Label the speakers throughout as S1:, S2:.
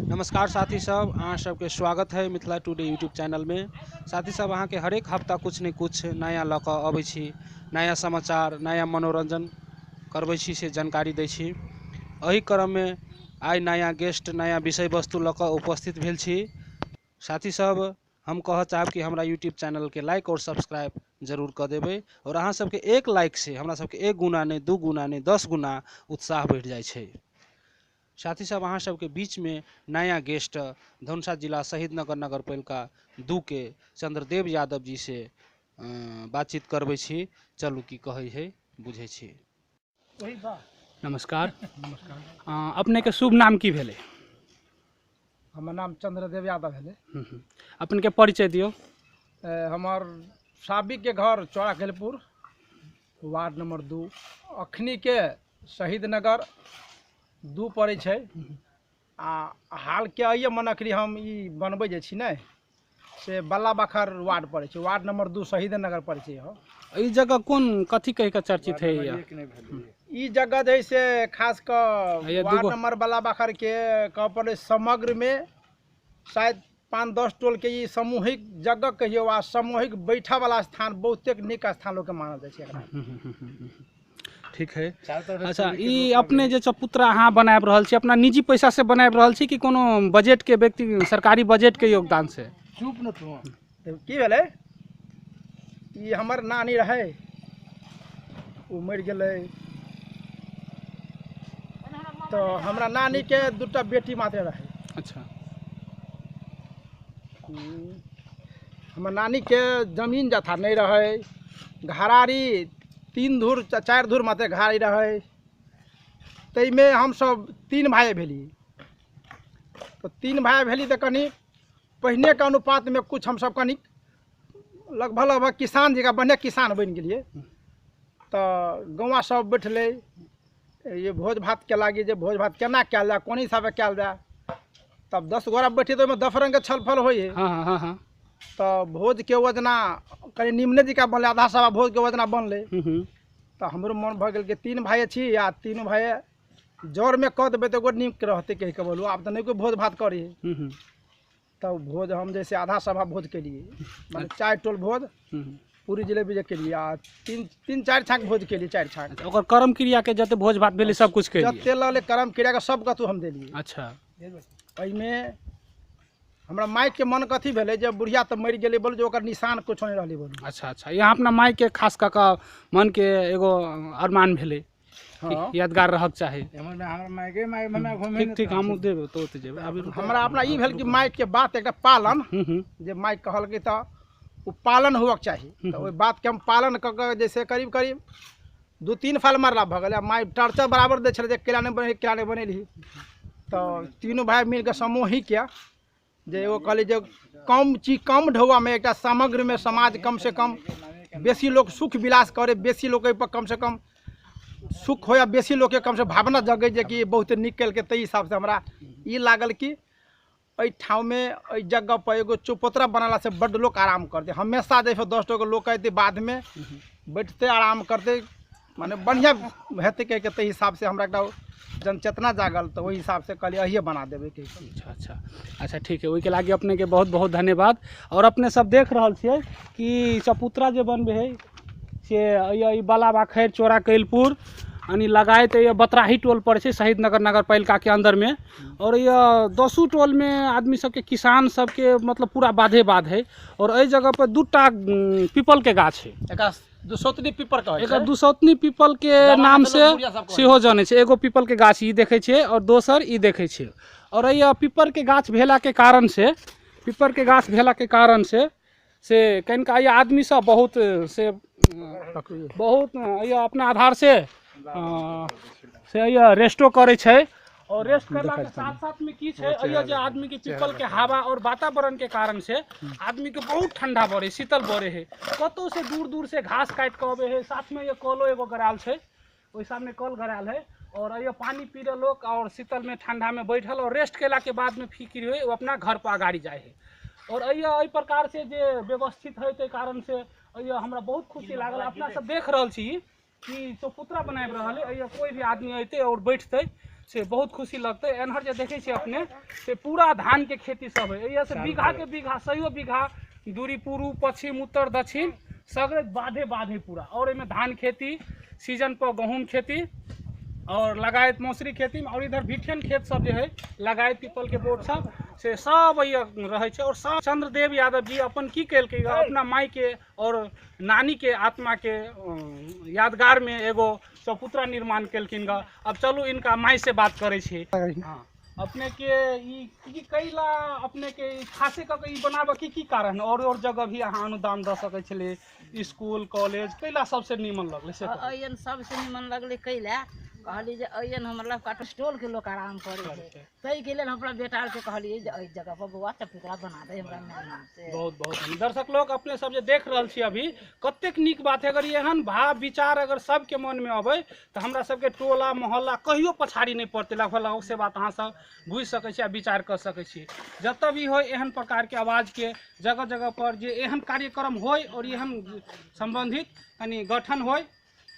S1: नमस्कार साथी सब, अहाँ सबके स्वागत है मिथिला टुडे यूट्यूब चैनल में। साथी सब, अहाँ के हरेक हफ्ता कुछ ने कुछ नया लऽ कऽ अबै छी, नया समाचार नया मनोरंजन करबै छी, से जानकारी दै छी। एहि क्रम में आइ नया गेस्ट नया विषय वस्तु लऽ कऽ उपस्थित भेल छी। साथी सब, हम कहऽ चाहब कि हमरा यूट्यूब चैनल के लाइक और सब्सक्राइब जरूर कऽ देबै और अहाँ सबके एक लाइक से हमरा सबके एक गुना नहीं, दू गुना नहीं, 10 गुना उत्साह बढ़ि जाइ छै। साथी सब, अहाँ सबके बीच में नया गेस्ट धनुषा जिला शहीदनगर नगरपालिका 2 के चंद्रदेव यादव जी से बातचीत करबै छी। चलू की कहै है बुझै छी। नमस्कार।
S2: नमस्कार।
S1: अपने के शुभ नाम की भेलै?
S2: हमर नाम चंद्रदेव यादव भेलै।
S1: अपने के परिचय दियौ।
S2: हमर साबिक के घर चौड़ा केलपुर वार्ड नंबर 2, अखनी के शहीदनगर 2 पड़ै छै। आ हालके आइए मन अखनी हम ई बनबै जे छी ने से बल्ला बाखर वार्ड पड़ै छै, वार्ड नंबर 2 शहीदनगर पड़ै छै।
S1: ई जगह कोन कथी कहि के चर्चित है?
S2: ई जगह जे से खास कऽ वार्ड नंबर बल्ला बाखर के कह पड़ै समग्र में शायद 5-10 टोल के ई सामूहिक जगह कहियो आ सामूहिक बैठा वाला स्थान बहुते नीक स्थान लोक के मानल जाइ छै एकरा।
S1: ठीक है। अच्छा, ई अपने जे चबूतरा अहाँ बनाबि रहल छी अपना निजी पैसा से बनाबि रहल छी कि कोनो बजट के व्यक्ति सरकारी बजट के योगदान से?
S2: चुप न तू। की भेलै, ई हमर नानी रहै, ओ मरि गेलै, तऽ हमरा नानी के 2टा बेटी मात्र रहै।
S1: अच्छा।
S2: हमर नानी के जमीन जथा नहीं रहै, घरारी 3 धूर 4 धूर मात्र घरारी रहै। ताहिमे हमसब 3 भाई भेली, तऽ 3 भाई भेली तऽ कनि पहिनेके अनुपातमे कुछ हमसब कनि लगभग लगभग किसान जकाँ बढ़िआँ किसान बनि गेलियै। तऽ गौआँ सब बैठलै ये भोज भातके लागी जे भोज भात केना कयल जाय, कोन हिसाबे कयल जाय। तब 10 गोरा बैठिए तऽ ओहिमे 10 रङ्गके छलफल होइ है।
S1: हाँ हाँ हाँ।
S2: तऽ भोजके योजना कनि निम्ने जकाँ बनलै, आधा सवा भोजके योजना बनलै। तऽ हमरो मन भऽ गेल कि 3 भाई छी आ 3 भाई जरमे कऽ देबै तऽ एगो नीक रहतै कहि कऽ बोलू, आब तऽ नहि कोइ भोज भात करी। तब भोज हम जैसे आधा सभा भोज केलिए, माने 4 टोल भोज पूरी जिलेबी जे केलिए आ 3-4 छाक भोज केलिए, 4 छाक।
S1: ओकर कर्म क्रिया के जते भोज भात भेलै सब कुछ केलिए,
S2: जते लगलै कर्म क्रिया के सब कतौ हम देलिए।
S1: अच्छा।
S2: एहिमे हमरा माइक के मन कथी भेलै जे बुढ़िया तऽ मरि गेलै बोलू जे ओकर निशान कुछो नहि रहलै बोलू।
S1: अच्छा अच्छा, यहाँ अपना माइक के खास कऽ कऽ मन के एगो अरमान भेलै।
S2: हाँ।
S1: यादगार रहक चाही।
S2: ठीक
S1: ठीक, हमहूँ देबै तो ओतऽ जेबै।
S2: हमरा अपना ई भेल कि माइक के बात एकटा पालन, जे माइक कहलकै तऽ ओ पालन होबक चाही, तऽ ओहि बातके हम पालन कऽ कऽ जैसे करीब करीब 2-3 साल मरला भऽ गेलै। माइ टर्चर बराबर दै छलै जे केला नहि बनेलही, केला नहि बनेलही। तऽ तीनू भाइ मिलके सामूहिक जे एगो कहली जे कम चीज कम ढौआमे एकटा समग्रमे समाज कम से कम बेसी लोक सुख विलास करे, बेसी लोक एहिपर कम से कम सुख हो या बेसी लोकके कम से भावना जगै जे कि बहुत नीक केलकै। ताहि हिसाबसँ हमरा ई लागल कि एहि ठाममे एहि जगहपर एगो चौपतरा बनेलासँ बड्ड लोक आराम करतै। हमेशा जैसे 10 गो लोक अयतै बादमे बैठतै आराम करतै, माने बढ़िआँ हेतै कहिके ताहि हिसाबसँ हमरा एकटा जनचेतना जागल, तऽ ओहि हिसाबसँ कहलियै अहिए बना देबै कहिके।
S1: अच्छा अच्छा अच्छा, ठीक है, ओहिके लागी अपनेके बहुत बहुत धन्यवाद। और अपने सब देख रहल छियै कि चबूतरा जे बनबै है से ई बला बाखैर चोरा कैलपुर यानी लगायत ये बतराही टोल पर छै शहीदनगर नगरपालिका के अंदर में। और ये 10 टोल में आदमी सबके किसान सबके मतलब पूरा बाधे बाध है। और एहि जगह पर 2टा पीपल के गाछ है,
S2: एकरा दुसौतनी पीपल कहै छै।
S1: एकरा दुसौतनी पीपल के नाम से सेहो जानै छै। एगो पीपल के गाछ ई देखै छियै और दोसर ई देखै छियै। और एहि पीपल के गाछ भेला के कारण से, पीपल के गाछ भेला के कारण से कनिका ये आदमी सब बहुत से बहुत ये अपना आधार से ये रेस्टो करै छै। और रेस्ट करला के साथ साथ में की छै, ये जे आदमी के पीपल के हवा और वातावरण के कारण से आदमी के बहुत ठंडा पड़े, शीतल पड़े है। कतौ से दूर दूर से घास काटि कऽ अबै है। साथ में ये कलो एगो गराल छै, ओहि सामने कल गराल है। और ये पानी पी रहे लोग और शीतल में ठंडा में बैठल और रेस्ट केला के बाद में फिक्र होइ ओ अपना घर पर अगाड़ी जाइ है। और एहि प्रकार से जे व्यवस्थित है ताहि कारण से एहि हमरा बहुत खुशी लागल। अपना सब देख रहल छी कि चौपुतरा बनाबि रहल है, एहि कोई भी आदमी अयतै और बैठतै से बहुत खुशी लगतै। एन्हर जे देखै छियै अपने से पूरा धानके खेती सब है। एहिसँ बीघा के बीघा सैयो बीघा दूरी पूर्व पश्चिम उत्तर दक्षिण सगरे बाधे बाधे पूरा। और एहिमे धान खेती सीजन पर गहूँम खेती और लगायत मौसरी खेती और इधर भिठियन खेत सब जे है लगायत पीपल के बोर्ड सब से सब रहै छै। और सब चंद्रदेव यादव जी अपन की केलकै, अपना माई के और नानी के आत्मा के यादगार में एगो चबूतरा निर्माण केलखिन ग। अब चलू इनका माई से बात करै छी। हाँ, अपने के ई की कैला अपने के ई खासे कऽ के ई बनाबऽ के की कारण? और जगह भी अहाँ अनुदान दऽ सकै छलियै, स्कूल कॉलेज, कैला सबसे नीमन लगलै से कहू।
S3: अयन सबसे नीमन लगलै कैला कहली जे अयन हमर लड़का टोल के लोक आराम करै छै, ताहिके लेल हम अपना बेटा आरके कहलियै जे एहि जगह पर बौआ चबूतरा बना दे हमरा नाम से।
S1: बहुत बहुत धन्यवाद। दर्शक लोग अपने सब जे देख रहल छी अभी कतेक नीक बात है। अगर एहन भाव विचार अगर सबके मन में अबै तऽ हमरा सबके टोला मोहल्ला कहियो पछाड़ी नहि पड़तै। लगभग लगभग से बात अहाँ सब बुझि सकै छी आ विचार कऽ सकै छी। जतऽ भी होइ एहन प्रकारके आवाजके जगह जगह पर जे एहन कार्यक्रम होइ और एहन सम्बन्धित कनि गठन होइ,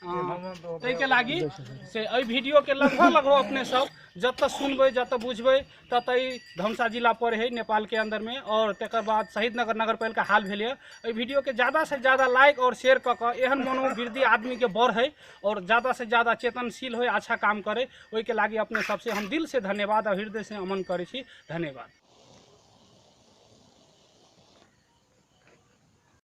S1: ताहिके लागि से एहि वीडियोके लगभग लगभग अपने सब जतऽ सुनबै जतऽ बुझबै ततऽ ई धमसा जिला पर है नेपालके अन्दरमे। और तकर बाद शहीद नगर नगरपालिका हाल भेल यऽ। एहि वीडियोके ज़्यादा से ज़्यादा लाइक और शेयर कऽ कऽ एहन मनोवृद्धि आदमीके बढ़ै और ज़्यादा से ज़्यादा चेतनशील होइ, अच्छा काम करे, ओहिके लागि अपने सबसे हम दिल से धन्यवाद और हृदय से अमन करै छी। धन्यवाद।